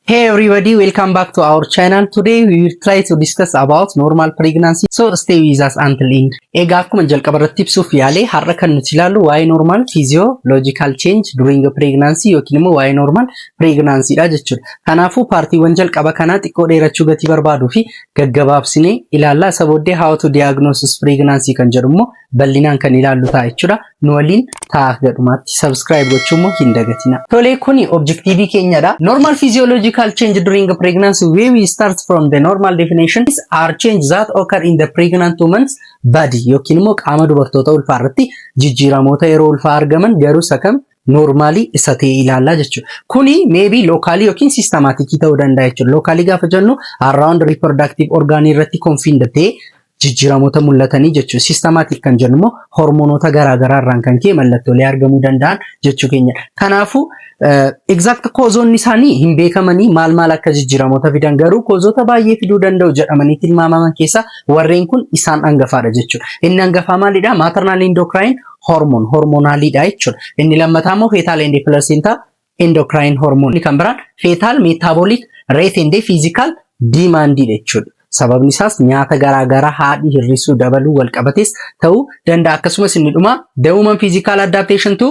Hey everybody, welcome back to our channel. Today we will try to discuss about normal pregnancy. So stay with us until end. Egaa akkuma jalqaba irratti ibsuuf yaale, har'a kan nuti ilaallu waa'ee normal physiological change during pregnancy yookiin immoo waa'ee normal pregnancy dha jechuudha. Kanaafuu paartiiwwan jalqaba kanaa xiqqoo dheerachuu gatii barbaaduu fi gaggabaabsinee ilaallaa. Isa booddee how to diagnose pregnancy kan jedhu immoo bal'inaan kan ilaallu ta'a jechuudha. Nu waliin ta'a gadhumaatti, subscribe gochuu immoo hin dagatina. Tolee, kuni objective keenyadha. Normal physiological change during pregnancy, where we start from the normal definition, are change that occur in the pregnant woman's body yookiin immoo qaama dubartoota ulfaa irratti jijjiiramoota yeroo ulfaa argaman, garuu isa kam normalii isa ta'e ilaallaa jechuudha. Kuni maybe localii yookiin systematicii ta'uu danda'a jechuudha. Localii gaafa jennu around reproductive organ irratti confined ta'ee jijjiiramoota mul'atanii jechuudha. Systematic kan jennu immoo hormoonota garaagaraa irraan kan ka'e mallattoolee argamuu danda'an jechuu keenya. Kanaafuu exact causeonni isaanii hin beekamanii, maal maal akka jijjiiramoota fidan, garuu causeota baay'ee fiduu danda'u jedhamanii tilmaamaman keessaa warreen kun isaan hangafaadha jechuudha. Inni hangafaa maalidha? Maternal endocrine hormone, hormonaliidha jechuudha. Inni lammataa immoo fetal and placenta endocrine hormone. Inni kan biraan fetal metabolic rate and physical demand jechuudha. Sababni isaas nyaata garaagaraa haadhi hir'isuu dabaluu wal qabates ta'uu danda'a. Akkasumas inni dhuma the woman physical adaptation to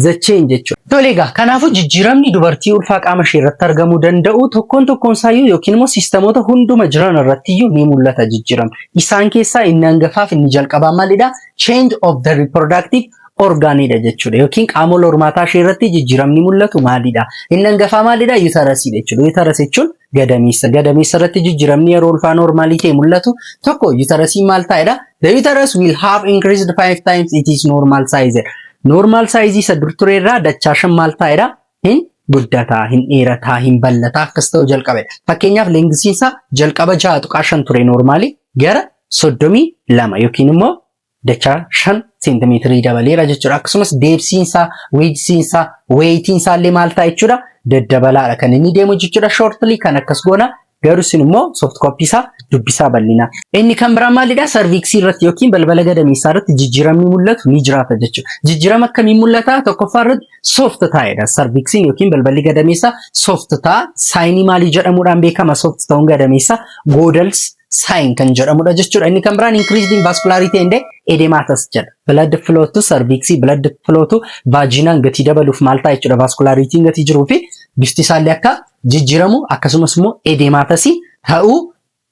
the change jechuudha. Tole egaa, kanaafuu jijjiiramni dubartii ulfaa qaama ishee irratti argamuu danda'u tokkoon tokkoon isaayyuu yookiin immoo systemoota hunduma jiran irrattiyyuu ni mul'ata jijjiiramni. Isaan keessaa inni hangafaaf inni jalqabaa maalidha? Change of the reproductive organidha jechuudha. Yookiin qaama wal hormaataa ishee irratti jijjiiramni mul'atu maalidha? Inni hangafaa maalidha? Uterusiidha jechuudha. Uterus jechuun gadameessa. Gadameessa irratti jijjiiramni yeroo ulfaa normalii ta'e mul'atu tokko uterusiin maal ta'edha? The uterus will have increased five times its normal size. Normal size isa dur ture irraa dachaa 5 maal ta'edha? Hin guddataa, hin dheerataa, hin bal'ataa akkas ta'u jalqabedha. Fakkeenyaaf, lengthiin isaa jalqaba 6.5 ture, normalii gara 32 yookiin immoo dachaa 5 seentimeetirii dabaleera jechuudha. Akkasumas depthiin isaa, widthiin isaa, weightiin isaa illee maal ta'a jechuudha? Daddabalaadha kan inni deemu jechuudha. Shortly kan akkas goona, garuu isin immoo soft copy isaa dubbisaa bal'inaa. Inni kan biraa maalidha? Cervixii irratti yookiin balbala gadameessaa irratti jijjiiramni mul'atu ni jiraata jechuudha. Jijjiirama akkamiin mul'ata? Tokkoffaa irratti soft taa'edha. Cervixiin yookiin balballi gadameessaa soft ta'a. Signii maalii jedhamuudhaan beekama? Soft ta'uun gadameessaa Goodell's sign kan jedhamudha jechuudha. Inni kan biraan increased in vascularity and edematous jedha. Blood flow to cervix, blood flow to vaginaan gatii dabaluuf maal ta'a jechuudha. Vascularity'n gatii jiruu fi bifti isaallee akka jijjiiramu, akkasumas immoo edematous ta'uu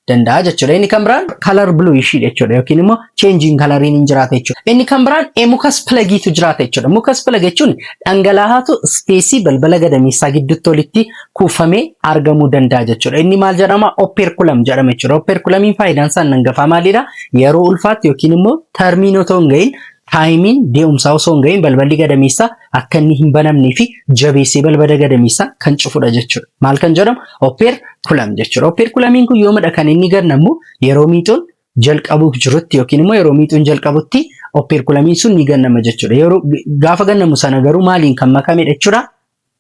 danda'a jechuudha. Inni kan biraan color blue ishii jechuudha, yookiin immoo changing coloriin hin jiraata jechuudha. Inni kan biraan mucus plugiitu jiraata jechuudha. Mucus plug jechuun dhangala'aatu spaceii balbala gadameessaa gidduutti walitti kuufamee argamuu danda'a jechuudha. Inni maal jedhama? Operculum jedhama jechuudha. Operculumiin faayidaan isaa hangafaa maalidha? Yeroo ulfaatti yookiin immoo termiin otoo hin gahin, timeiin dee'umsaa osoo hin gahin, balballi gadameessaa akka inni hin banamnee fi jabeessee balbala gadameessaa kan cufudha jechuudha. Maal kan jedhamu? Operculum jechuudha. Operculumiin kun yoomidha kan inni gannamu? Yeroo miixuun jalqabuuf jirutti yookiin immoo yeroo miixuun jalqabutti operculumiin sun ni gannama jechuudha. Yeroo gaafa gannamu sana garuu maaliin kan makamedha jechuudha?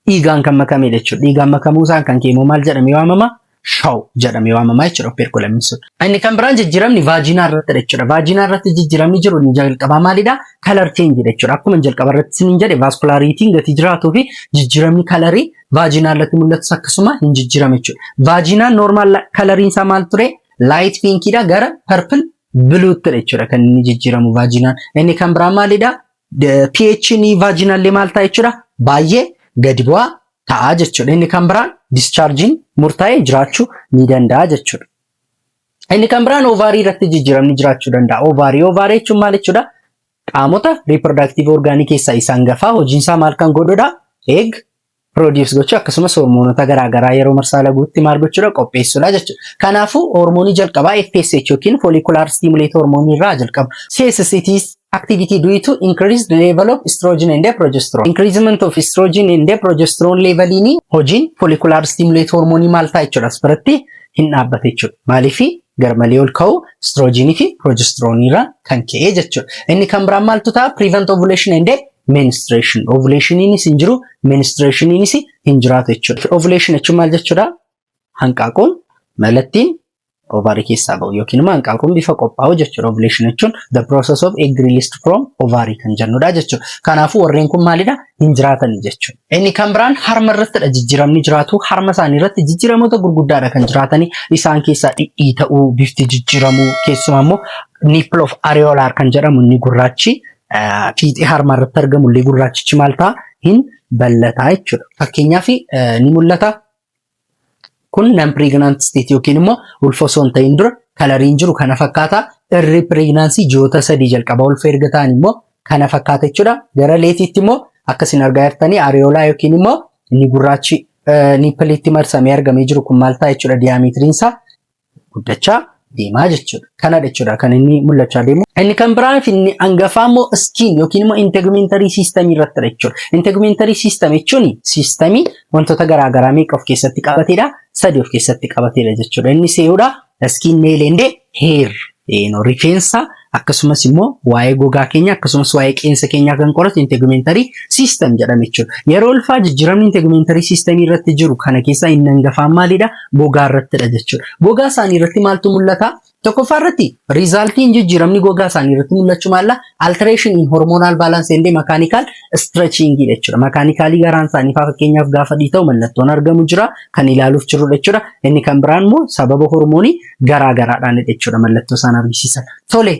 Dhiigaan kan makamedha jechuudha. Dhiigaan makamuu isaan kan ka'e maal jedhamee waamama? Show jedhamee waamama jechuudha operculumiin sun. Inni kan biraan jijjiiramni vaginaa irratti jechuudha. Vaginaa irratti jijjiiramni jiru inni jalqabaa maalidha? Color change jechuudha. Akkuma jalqaba irratti isiniin jedhe, vascularityiin gatii jiraatuu fi jijjiiramni colorii vaginaa irratti mul'atus akkasuma hin jijjiirame jechuudha. Vaginaan normal coloriin isaa maal ture? Light pinkiidha gara purple bluetti jechuudha kan inni jijjiiramu vaginaan. Inni kan biraan maalidha? pH ni vaginaallee maal ta'a jechuudha? Baay'ee gadi bu'aa ta'a jechuudha. Inni kan biraan dischargeiin murtaa'ee jiraachuu ni danda'a jechuudha. Inni kan biraan ovaryii irratti jijjiiramni jiraachuu danda'a. Ovary, ovary jechuun maal jechuudha? Qaamota reproductive organii keessaa isaan gafaa, hojiin isaa maal kan godhudha? Egg produce gochuu, akkasumas hormoonota garaagaraa yeroo marsaa laguutti maal gochuudha? Qopheessuudha jechuudha. Kanaafuu hormoonii jalqabaa FSH yookiin follicular stimulate hormoonii irraa jalqaba. CSS is activity due to increased level of estrogen and progesterone. Increasement of estrogen and progesterone leveliin hojiin follicular stimulate hormoonii maal ta'a jechuudha? As biratti hin dhaabbate jechuudha. Maaliifi? Garmalee ol ka'u estrogenii fi progesteronii irraa kan ka'e jechuudha. Inni kan biraan maaltu ta'a? Prevent ovulation and menstruation. Ovulationiinis hin jiru, menstruationiinis hin jiraatu jechuudha. Ovulation jechuun maal jechuudha? Hanqaaquun malattiin Ovary keessaa ba'u yookiin immoo hanqaaquun bifa qophaa'u jechuudha. Ovulation jechuun the process of egg released from ovary kan jennudha jechuudha. Kanaafuu warreen kun maalidha? Hin jiraatanii jechuudha. Inni kan biraan harma irrattidha jijjiiramni jiraatu. Harma isaanii irratti jijjiiramoota gurguddaadha kan jiraatanii. Isaan keessaa dhidhiita'uu, bifti jijjiiramuu, keessumaa immoo nipple of areolar kan jedhamu inni gurraachi fiixee harma irratti argamu illee gurraachichi maal ta'a? Hin bal'ataa jechuudha. Fakkeenyaaf ni mul'ata. Kun non pregnant state yookiin immoo ulfa osoo hin ta'in dura coloriin jiru kana fakkaata. Early pregnancy ji'oota 3 jalqaba ulfa erga ta'an immoo kana fakkaata jechuudha. Gara lateitti immoo akkasin argaa jirtanii areola yookiin immoo inni gurraachi nippleitti marsamee argamee jiru kun maal ta'a jechuudha? Diameteriin isaa guddachaa deemaa jechuudha. Kanadha jechuudha kan inni mul'achaa deemu. Inni kan biraan fi inni hangafaa immoo skin yookiin immoo integumentary system irrattidha jechuudha. Integumentary system jechuun systemii wantoota garaagaraa meeqa of keessatti qabatedha? Sadi of keessatti qabatedha jechuudha. Inni see'uudha skin, nail and hair, rifeensa, akkasumas immoo waa'ee gogaa keenya, akkasumas waa'ee qeensa keenyaa kan qoratu integumentary system jedhama jechuudha. Yeroo ulfaa jijjiiramni integumentary system irratti jiru kana keessaa inni hangafaan maalidha? Gogaa irrattidha jechuudha. Gogaa isaanii irratti maaltu mul'ata? Tokkoffaa irratti resultiin jijjiiramni gogaa isaanii irratti mul'achuu maalla? Alteration in hormonal balance and mechanical stretching jechuudha. Mechanically garaan isaanii faa fakkeenyaaf gaafa dhiita'u mallattoon argamu jira kan ilaaluuf jirudha jechuudha. Inni kan biraan immoo sababa hormoonii garaa garaadhaan jechuudha mallattoo isaan argisiisan. Tole,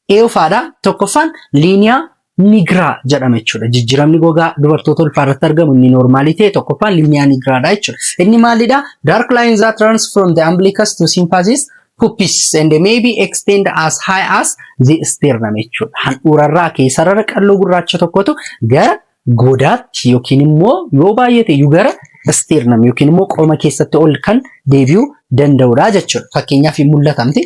eeyofaadha. Tokkoffaan linea nigra jedhama jechuudha. Jijjiiramni gogaa dubartoota ulfaa irratti argamu inni normalii ta'e tokkoffaan linea nigraadha jechuudha. Inni maalidha? Dark lines that runs from the umbilicus to symphysis pubis and maybe extend as high as the sternum jechuudha. Handhuurarraa ka'ee sarara qalloo gurraacha tokkotu gara godaatti yookiin immoo yoo baay'ate iyyuu gara sternum yookiin immoo qoma keessatti ol kan deebi'uu danda'udha jechuudha. Fakkeenyaaf hin mul'atamti.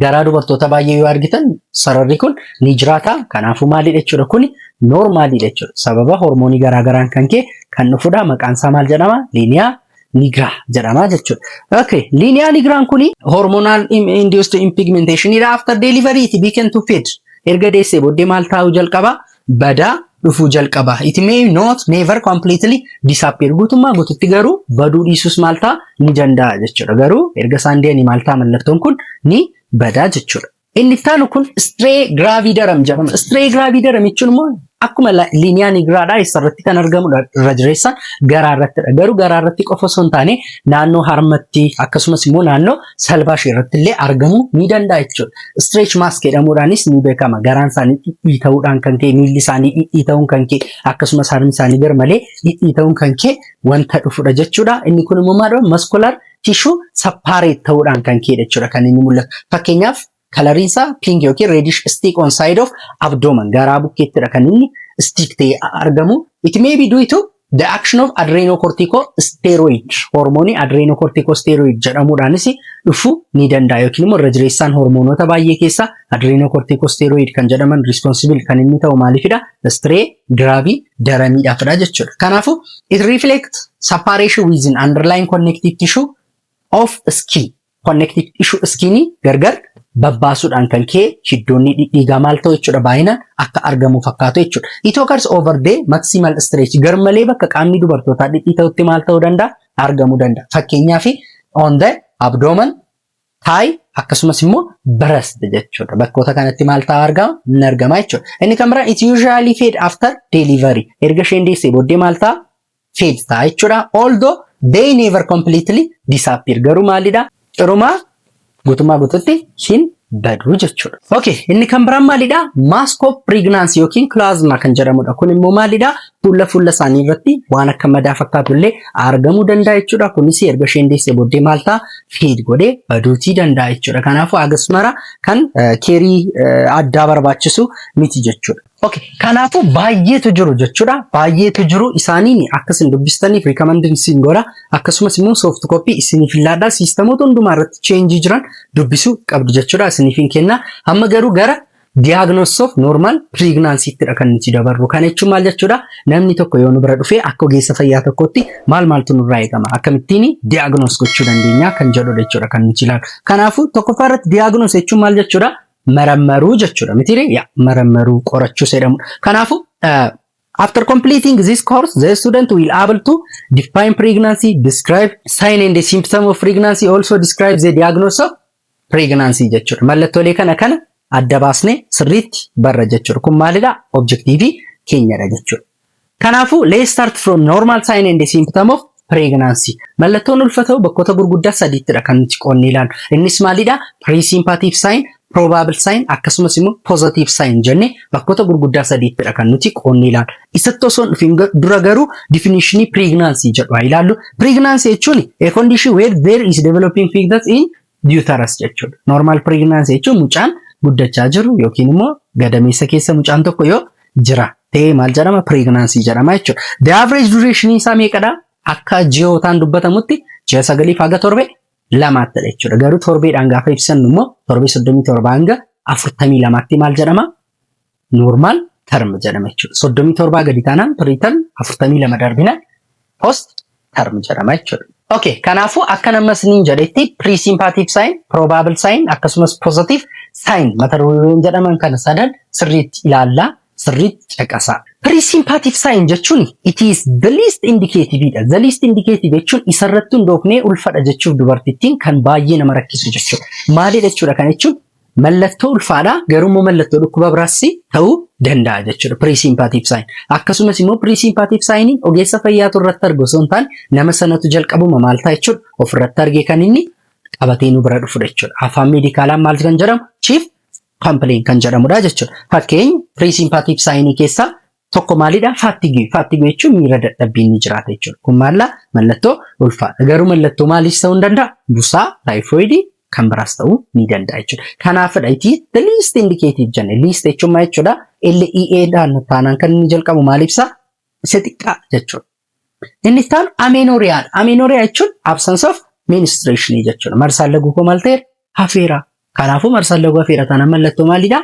Garaa dubartoota baay'ee yoo argitan sararri kun ni jiraata. Kanaafuu maalidha jechuudha? Kuni normaliidha jechuudha. Sababa hormoonii garaagaraan kan ka'e kan dhufudha. Maqaan isaa maal jedhama? Linea nigra jedhama jechuudha. Okay, linea nigraan kuni hormonal induced pigmentation after delivery it began to fade. Erga deessee booddee maal ta'uu jalqaba? Badaa dhufuu jalqaba. It may not never completely disappear. Guutummaa guututti garuu baduu dhiisus maal ta'a? Ni danda'a jechuudha. Garuu erga isaan deemanii maal ta'a? Mallattoon kun ni badaa jechuudha. Inni itti kun striae gravidarum jedhama. Striae gravidarum jechuun immoo akkuma linea nigraadhaa isarratti kan argamudha, irra jireessaan garaa irrattidha. Garuu garaa irratti qofa osoo hin taane naannoo harmatti akkasumas immoo naannoo salbaa ishee irratti illee argamuu ni danda'a jechuudha. Stretch marks jedhamuudhaanis ni beekama. Garaan isaanii dhidhiita'uudhaan kan ka'e, miilli isaanii dhidhiita'uun kan ka'e, akkasumas harmi isaanii garmalee dhidhiita'uun kan ka'e wanta dhufudha jechuudha. Inni kun immoo maal? Muscular tissue separate ta'uudhaan kan ka'edha jechuudha kan inni mul'atu. Fakkeenyaaf coloriin isaa pink yookiin reddish stick on side of abdomen, garaa bukkeettidha kan inni stick ta'ee argamu. It may be due to the action of adrenocorticosteroid. Hormoonii adrenocorticosteroid jedhamuudhaanis dhufuu ni danda'a yookiin immoo irra jireessaan hormoonota baay'ee keessaa adrenocorticosteroid kan jedhaman responsible kan inni ta'u maaliifidha? Striae gravidarumiidhaafidha jechuudha. Kanaafuu it reflects separation within underlying connective tissue of skin. Connective tissue skinii gargar babbaasuudhaan kan ka'e hiddoonni dhidhiigaa maal ta'u jechuudha? Baay'inaan akka argamu fakkaatu jechuudha. It occurs over the maximal stretch, garmalee bakka qaamni dubartootaa dhidhiita'utti maal ta'uu danda'a? Argamuu danda'a. Fakkeenyaaf on the abdomen, thigh, akkasumas immoo breast jechuudha. Bakkoota kanatti maal ta'a? Argama? Ni argama jechuudha. Inni kan biraan it usually fade after delivery. Erga isheen deessee booddee maal ta'a? Fade ta'a jechuudha. Although they never completely disappear. Garuu maalidha? Cirumaa guutummaa guututti hin baduu jechuudha. Okay, inni kan biraan maalidha? Mask of pregnancy yookiin chloasma kan jedhamudha. Kun immoo maalidha? Fuula fuula isaanii irratti waan akka madaa fakkaatu illee argamuu danda'a jechuudha. Kunis erga isheen deessee booddee maal ta'a? Fade godhee baduutii danda'a jechuudha. Kanaafuu hagas mara kan careii addaa barbaachisu miti jechuudha. Okay, kanaafuu baay'eetu jiru jechuudha. Baay'eetu jiru, isaaniin akkasin dubbistaniif recommending godha. Akkasumas immoo soft copy isiniif illaadha. Systemoota hundumaa irratti changeii jiran dubbisuu qabdu jechuudha. Isiniif hin kenna. Amma garuu gara diagnosis of normal pregnancy-ttidha kan nuti dabarru. Kana jechuun maal jechuudha? Namni tokko yoo nu bira dhufee akka ogeessa fayyaa tokkotti maal maaltu nurraa eegama? Akkamittiin diagnose gochuu dandeenya kan jedhudha jechuudha kan nuti ilaalu. Kanaafuu tokkoffaa irratti diagnose jechuun maal jechuudha? Marammaruu jechuudha. Mitiire yaa marammaruu, qorachuu jedhamudha. Kanaafuu After completing this course, the student will able to define pregnancy, describe sign and the symptom of pregnancy, also describe the diagnosis of pregnancy jechuudha. Mallattoolee kana adda baasnee sirriitti barra jechuudha. Kun maalidha? Objective keenyadha jechuudha. Kanaafuu, let's start from normal sign and the symptom of pregnancy. Mallattoon ulfa ta'u bakkoota gurguddaa sadiittidha kan nuti qoonnee ilaallu. Innis maalidha? Presumptive sign, probable sign, akkasumas immoo positive sign jennee bakkoota gurguddaa sadiittidha kan nuti qoonnee ilaallu. Isatti osoo hin dhufin dura garuu definitionii pregnancy jedhu haa ilaallu. Pregnancy jechuun a condition where there is developing fetus in uterus jechuudha. Normal pregnancy jechuun mucaan guddachaa jiru yookiin immoo gadameessa keessa mucaan tokko yoo jira ta'ee maal jedhama? Pregnancy jedhama jechuudha. The average duration isaa meeqadha? Akka ji'ootaan dubbatamutti ji'a 9 haga torbe 2ttidha jechuudha. Garuu torbeedhaan gaafa ibsannu immoo torbee 37 hanga 42tti maal jedhama? Normal term jedhama jechuudha. 37 gadi taanaan preterm, 42 darbinaan post term jedhama jechuudha. Okay, kanaafuu akka nama isiniin jedhetti presumptive sign, probable sign, akkasumas positive sign mata dureen jedhaman kana sadan sirriitti ilaallaa, sirriitti caqasaa. Presumptive sign jechuun it is the least indicative dha. The least indicative jechuun isarratti hundoofnee ulfadha jechuuf dubartittiin kan baay'ee nama rakkisu jechuudha. Maalidha jechuudha? Kan jechuun mallattoo ulfaadha, garuu immoo mallattoo dhukkuba biraas ta'uu danda'a jechuudha presumptive sign. Akkasumas immoo presumptive sign ogeessa fayyaatu irratti argu osoo hin taane nama sanatu jalqabuma maal ta'a jechuudha, ofirratti argee kan inni qabatee nu bira dhufudha jechuudha. Afaan meedikaalaan maal kan jedhamu? Chief complaint kan jedhamudha jechuudha. Fakkeenya presumptive sign keessaa tokko maalidha? Fatigue. Fatigue jechuun miira dadhabbiin ni jiraata jechuudha. Kun maallaa? Mallattoo ulfaadha. Garuu mallattoo maaliis ta'uu ni danda'a? Busaa, taayifoidii, kan biraas ta'uu ni danda'a jechuudha. Kanaafidha it is the least indicative jenne. Least jechuun maal jechuudha? LEA dhaan taanaan kan inni jalqabu maal ibsa? Isa xiqqaa jechuudha. Inni itti aanu amenorrheadha. Amenorrhea jechuun absence of menstruation jechuudha. Marsaan laguu koo maal ta'eera? Hafeera. Kanaafuu marsaan laguu hafeera taanaan mallattoo maalidha?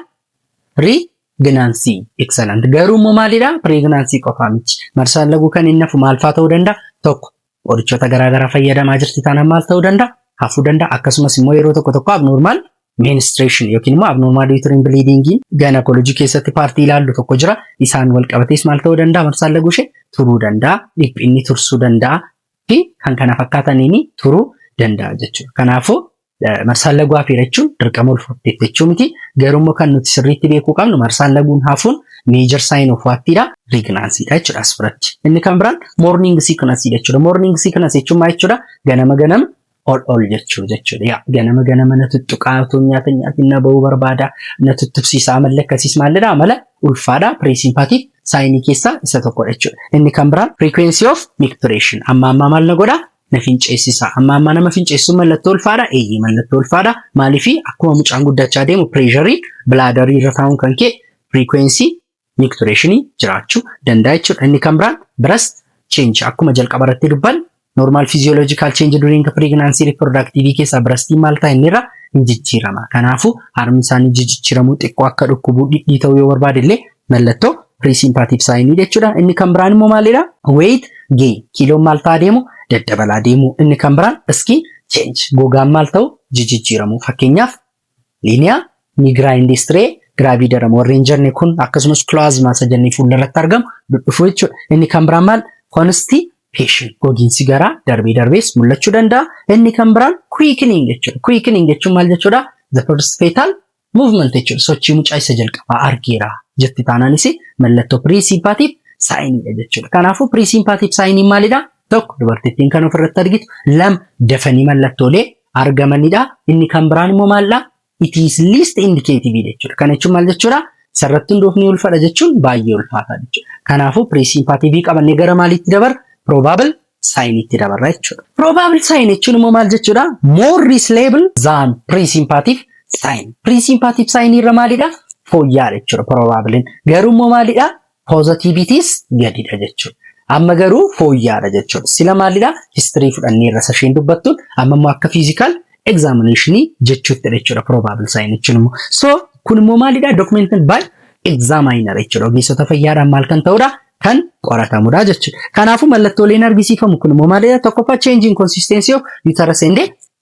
Pregnancy. Excellent. Garuu immoo maalidha? Pregnancy qofaa miti. Marsaan laguu kan inni hafu maal fa'aa ta'uu danda'a? Tokko, qorichoota garaagaraa fayyadamaa jirti taanaan maal ta'uu danda'a? Hafuu danda'a. Akkasumas immoo yeroo tokko tokko abnormal menstruation yookiin immoo abnormal uterine bleeding gynecology keessatti partii ilaallu tokko jira. Isaan wal qabatees maal ta'uu danda'a? Marsaan laguu ishee turuu danda'a. Dhiphinni tursuu danda'a. Fi kan kana fakkaataniin turuu danda'a jechuudha. Kanaafuu marsaan laguu hafeera jechuun dirqama ulfaatteetti jechuu miti. Garuu immoo kan nuti sirriitti beekuu qabnu marsaan laguun hafuun major sign of whatidha? Pregnancyidha jechuudha as biratti. Inni kan biraan morning sickness jechuudha. Morning sickness jechuun maal jechuudha? Ganama ganama ol ol jechuu jechuudha. Yaa, ganama ganama na tuttuqaa, otoo nyaata nyaatiin na bahuu barbaada, na tuttubsiisa, amalli akkasiis maalidha? Amala ulfaadha. Presumptive signii keessaa isa tokkodha jechuudha. Inni kan biraan frequency of micturition, amma ammaa maal na godhaa? Na finceessisa. Amma ammaa nama finceessuun mallattoo ulfaadha? Eeyyee, mallattoo ulfaadha. Maaliifi? Akkuma mucaan guddachaa deemu pressurii bladderii irra taa'uun kan ka'e frequency micturitionii jiraachuu danda'a jechuudha. Inni kan biraan breast change. Akkuma jalqaba irratti dubbanne, normal physiological change during pregnancy reproductive keessaa breastiin maal ta'a? Inni irra hin jijjiirama. Kanaafuu harmi isaanii jijjiiramuu, xiqqoo akka dhukkubuu, dhidhii ta'uu yoo barbaade illee mallattoo presumptive signii jechuudha. Inni kan biraan immoo maalidha? Weight gain, kiiloon maal ta'aa deemu? Daddabalaa deemu. Inni kan biraan skin change, gogaan maal ta'u? Jijjiiramu. Fakkeenyaaf linea nigra and striae gravidarum warreen jenne kun, akkasumas chloasma isa jennee fuuldarratti argamu dhufuu jechuudha. Inni kan biraan maal? Constipation, gogiinsi garaa darbee darbees mul'achuu danda'a. Inni kan biraan quickening jechuudha. Quickening jechuun maal jechuudha? The first fetal movement jechuudha. Sochii mucaa isa jalqabaa argeera jetti taanaanis mallattoo presumptive signiidha jechuudha. Kanaafuu presumptive signiin maalidha? Tokko, dubartittiin kan ofirratti argitu. Lama, dafanii mallattoolee argamanidha. Inni kan biraan immoo maalidha? It is least indicative jechuudha. Kana jechuun maal jechuudha? Sarratti hundoofni ulfadha jechuun baay'ee ulfaataa jechuudha. Kanaafuu presumptive qabannee gara maaliitti dabarra? Probable signiitti dabarra jechuudha. Probable sign jechuun immoo maal jechuudha? More reasonable than presumptive sign. Presumptive sign irra maalidha? Fooyya'aadha jechuudha probablein. Garuu immoo maalidha? Positiveitis gadidha jechuudha. Amma garuu fooyya'aadha jechuudha. Sila maalidha? History fudhannee irra isheen dubbattuun, amma immoo akka physical examinationii jechuuttidha jechuudha probable sign jechuun immoo. So kun immoo maalidha? Documented by examiner jechuudha. Ogeessota fayyaadhaan maal kan ta'udha? Kan qoratamudha jechuudha. Kanaafuu mallattooleen argisiifamu kun immoo maalidha? Tokkoffaa, change in consistency of uterus and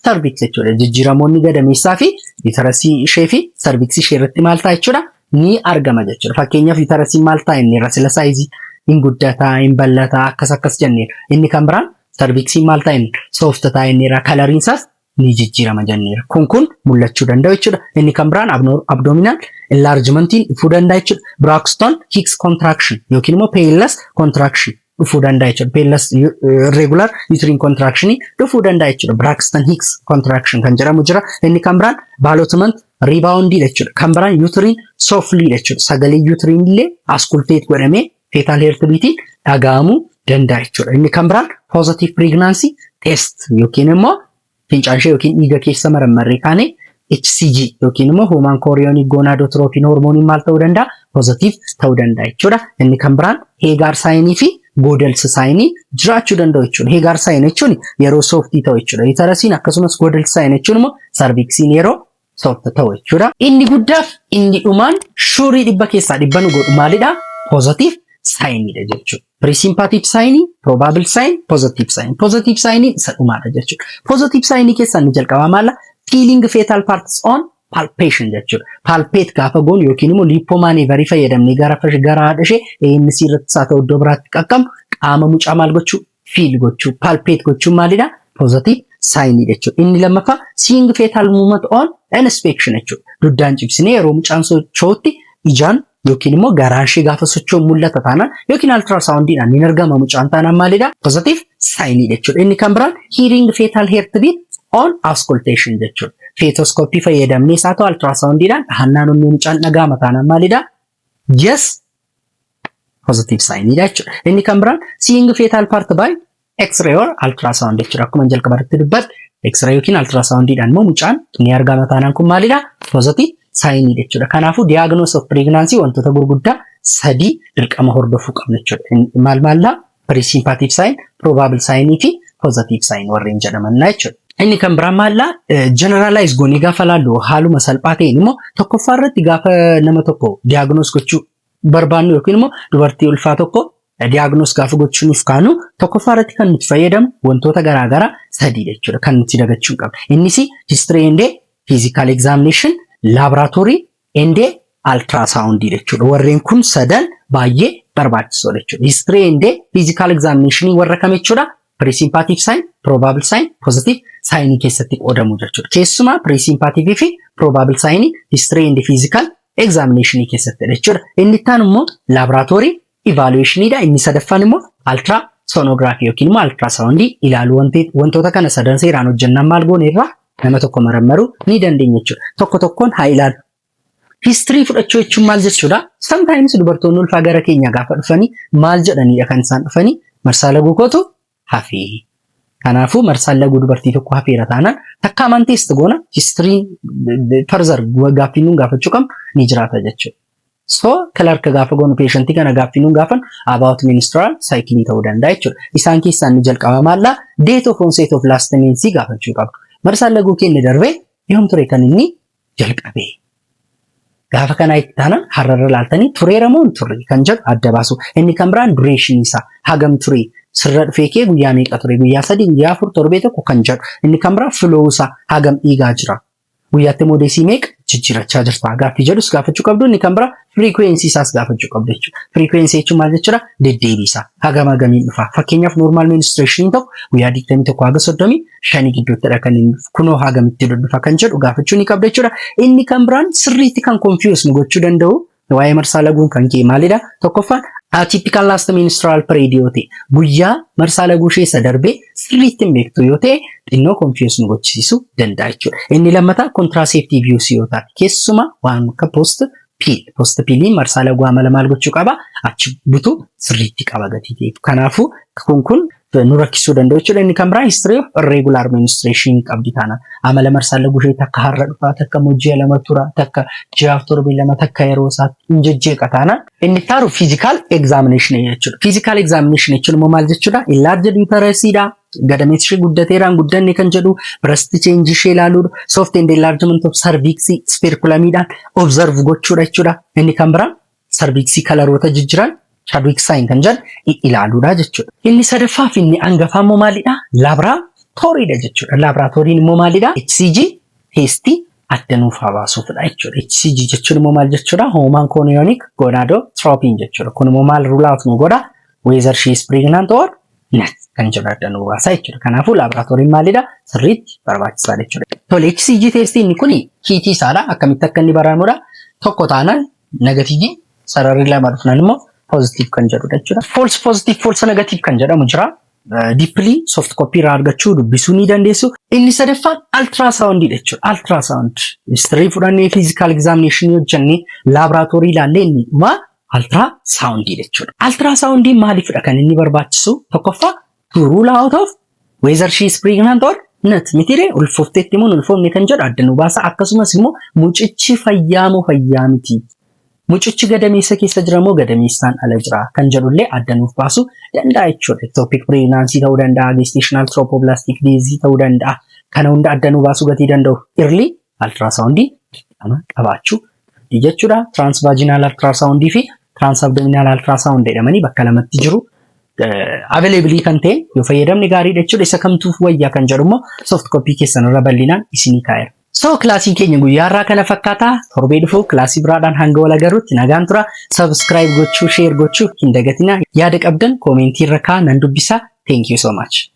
cervix jechuudha. Jijjiiramoonni gadameessaa fi uterusii ishee fi cervix ishee irratti maal ta'a jechuudha? Ni argama jechuudha. Fakkeenyaaf uterusiin maal ta'a inni irra sila sizeii Hin guddataa, hin bal'ataa, akkas akkas jenneera. Inni kan biraan cervixiin maal ta'a inni? Soft ta'a inniira. Coloriin isaas ni jijjiirama jenneera. Kun mul'achuu danda'u jechuudha. Inni kan biraan abdominal enlargementiin dhufuu danda'a jechuudha. Braxton Hicks contraction yookiin immoo painless contraction dhufuu danda'a jechuudha. Painless irregular uterine contraction dhufuu danda'a jechuudha. Braxton Hicks contraction kan jedhamu jira. Inni kan biraan ballottement rebound jechuudha. Kan biraan uterine souffle jechuudha. Sagalee uterine illee auscultate godhamee fetal heartbeatiin dhaga'amuu danda'a jechuudha. Inni kan biraan positive pregnancy test yookiin immoo fincaan ishee yookiin dhiiga keessa marammarree kaane HCG yookiin immoo human chorionic gonadotropin hormooniin maal ta'uu danda'a? Positive ta'uu danda'a jechuudha. Inni kan biraan Hegar signii fi Goodell's signii jiraachuu danda'u jechuudha. Hegar sign jechuun yeroo softii ta'u jechuudha. Uterusiin akkasumas Goodell's sign jechuun immoo cervixiin yeroo soft ta'u jechuudha. Inni guddaaf inni dhumaan sureii 100% nu godhu maalidha? Positive signiidha jechuudha. Presumptive signii, probable sign, positive sign. Positive signii isa dhumaadha jechuudha. Positive signii keessaa inni jalqabaa maala? Feeling fetal parts on palpation jechuudha. Palpate gaafa goonu yookiin immoo Lepold maneuverii fayyadamnee gara haadha ishee ANC irratti haa ta'u iddoo biraatti qaqqabnu qaama mucaa maal gochuu? Feel gochuu. Palpate gochuun maalidha? Positive signii jechuudha. Inni lammaffaa seeing fetal movement on inspection jechuudha. Duddaan cibsinee yeroo mucaan socho'utti ijaan yookiin immoo garaan ishee gaafa socho'u mul'ata taanaan yookiin ultrasoundiidhaan ni argama mucaan taanaan maalidha? Positive signii jechuudha. Inni kan biraan hearing fetal heartbeat on auscultation jechuudha. Fetoscopeii fayyadamnee isaa ta'u ultrasoundiidhaan dhahannaan onnee mucaan dhaga'ama taanaan maalidha? Yes, positive signiidha jechuudha. Inni kan biraan seeing fetal part by X-ray or ultrasound jechuudha. Akkuma jalqaba irratti dubbadhe X-ray yookiin ultrasoundiidhaan immoo mucaan ni argama taanaan kun maalidha? Positive signii jechuudha. Kanaafuu diagnosis of pregnancy wantoota gurguddaa sadii dirqama hordofuu qabna jechuudha. Maal maallaa? Presumptive sign, probable signii fi positive sign warreen jedhaman jechuudha. Inni kan biraan maallaa? Generalize goonee gaafa laallu haaluma salphaa ta'een immoo tokkoffaa irratti gaafa nama tokko diagnose gochuu barbaannu yookiin immoo dubartii ulfaa tokko diagnose gaafa gochuuf kaanu tokkoffaa irratti kan nuti fayyadamu wantoota garaagaraa sadii jechuudha kan nuti dagachuu hin qabne. Innis history and physical examination, laboratory and ultrasound jechuudha. Warreen kun sadan baay'ee barbaachisoodha jechuudha. History and physical examination warra kam jechuudha? Presumptive sign, probable sign, positive sign keessatti qoodamu jechuudha. Keessumaa presumptive fi probable sign history and physical examination keessatti jechuudha. Inni itti aanu immoo laboratory evaluationidha. Inni sadaffaan immoo ultrasonography yookiin immoo ultrasound ilaaluu. Wantoota kana sadan seeraan hojjennaan maal goone irraa nama tokko marammaruu ni dandeenya jechuudha. Tokko tokkoon haa ilaalu. History fudhachuu jechuun maal jechuudha? Sometimes dubartoonni ulfaa gara keenya gaafa dhufanii maal jedhanidha kan isaan dhufanii? Marsaa laguu kootu hafee. Kanaafuu marsaan laguu dubartii tokko hafeera taanaan takka amanteest goona history further gaaffii nuun gaafachuu qabnu ni jiraata jechuudha. So clerk gaafa goonu patientii kana gaaffii nuun gaafan about menstrual cycle ta'uu danda'a jechuudha. Isaan keessaa inni jalqaba maallaa? Date of onset of last menses gaafachuu qabdu. Marsaan laguu keenya darbee yoom ture kan inni jalqabe? Gaafa kana itti taanaan har'arra laaltanii tureera moo hin turre kan jedhu adda baasu. Inni kan biraan duration isaa hagam ture, sirra dhufee kee guyyaa meeqa ture, guyyaa 3, guyyaa 4, torbee tokko kan jedhu. Inni kan biraan flow isaa hagam dhiigaa jira. Guyyaatti modesii meeqa jijjiirachaa jirta gaaffii jedhus gaafachuu qabdu. Inni kan biraa frequency isaas gaafachuu qabdu jechuudha. Frequency jechuun maal jechuudha? Deddeebii isaa hagam hagamiin dhufa. Fakkeenyaaf normal menstruation tokko guyyaa 21 haga 35 gidduuttidha kan inni, kunoo hagamitti dhufa kan jedhu gaafachuu ni qabdu jechuudha. Inni kan biraan sirriitti kan confuse nu gochuu danda'u waa'ee marsaa laguun kan ka'e maalidha? Tokkoffaan atypical last menstrual period yoo ta'e, guyyaa marsaa laguu ishee isa darbee sirriitti hin beektu yoo ta'e, xinnoo confuse nu gochisiisuu danda'a jechuudha. Inni lammataa contraceptive use yoo taate, keessumaa waan akka post pill. Post pilliin marsaa laguu amala maal gochuu qaba? Achi butu sirriitti qaba gatii ta'eef. Kanaafuu kun nu rakkisuu danda'u jechuudha. Inni kan biraa history of irregular menstruation qabdi taana. Amala marsaa laguu ishee takka har'a dhufaa, takka immoo ji'a 2 tura, takka ji'aaf torbee 2, takka yeroo isaatti hin jejjeeqa taana. Inni itti aanu physical examination jechuudha. Physical examination jechuun immoo maal jechuudha? Enlarged uterusiidha. Gadameessi ishee guddateeraan guddanne kan jedhu, breast change ishee ilaaluudha. Soft and enlargement of cervix speculumiidhaan observe gochuudha jechuudha. Inni kan biraa cervixii coloroota jijjiiran Chadwick sign kan jedhu ilaaluudha jechuudha. Inni sadaffaa fi inni hangafaa immoo maalidha? Laboratoryidha jechuudha. Laboratoryn immoo maalidha? HCG testii, adda nuuf haa baasuufidha jechuudha. HCG jechuun immoo maal jechuudha? Human chorionic gonadotropin jechuudha. Kun immoo maal rule out nu godha? Whether she is pregnant or not kan jedhu adda nu baasa jechuudha. Kanaafuu laaboraatooriin maalidha? Sirriitti barbaachisaadha jechuudha. Tole, HCG testiin inni kuni kiitii isaadha. Akkamitti akka inni baramudha? Tokko taanaan negative, sararri lama dhufnaan immoo positive kan jedhudha jechuudha. False positive, false negative kan jedhamu jira. Deeply soft copy irraa argachuu, dubbisuu ni dandeessu. Inni sadaffaan ultrasoundiidha jechuudha. Ultrasound history fudhannee, physical examination hojjennee, laaboraatoorii ilaallee, inni dhumaa ultrasoundiidha jechuudha. Ultrasoundiin maaliifidha kan inni barbaachisu? Tokkoffaa, to rule out of whether she is pregnant or not mitiire, ulfoofteetti immoo ulfoofne kan jedhu adda nu baasa. Akkasumas immoo mucichi fayyaa moo fayyaa miti? Mucichi gadameessa keessa jira moo gadameessaan ala jira kan jedhullee adda nuuf baasuu danda'a jechuudha. Ectopic pregnancy ta'uu danda'a, gestational trophoblastic disease ta'uu danda'a. Kana hunda adda nu baasuu gatii danda'u early ultrasoundii qabaachuu jechuudha. Transvaginal ultrasoundii fi transabdominal ultrasound jedhamanii bakka lamatti jiru. Available kan ta'e yoo fayyadamne gaariidha jechuudha. Isa kamtuuf wayyaa kan jedhu immoo soft copy keessan irra bal'inaan isinii kaa'eera. So kilaasiin keenya guyyaa irraa kana fakkaata. Torbee dhufu kilaasii biraadhaan hanga wal agarrutti nagaan tura. Subscribe gochuu, share gochuu hin dagatinaa. Yaada qabdan commentii irra kaa'aa, nan dubbisa. Thank you so much.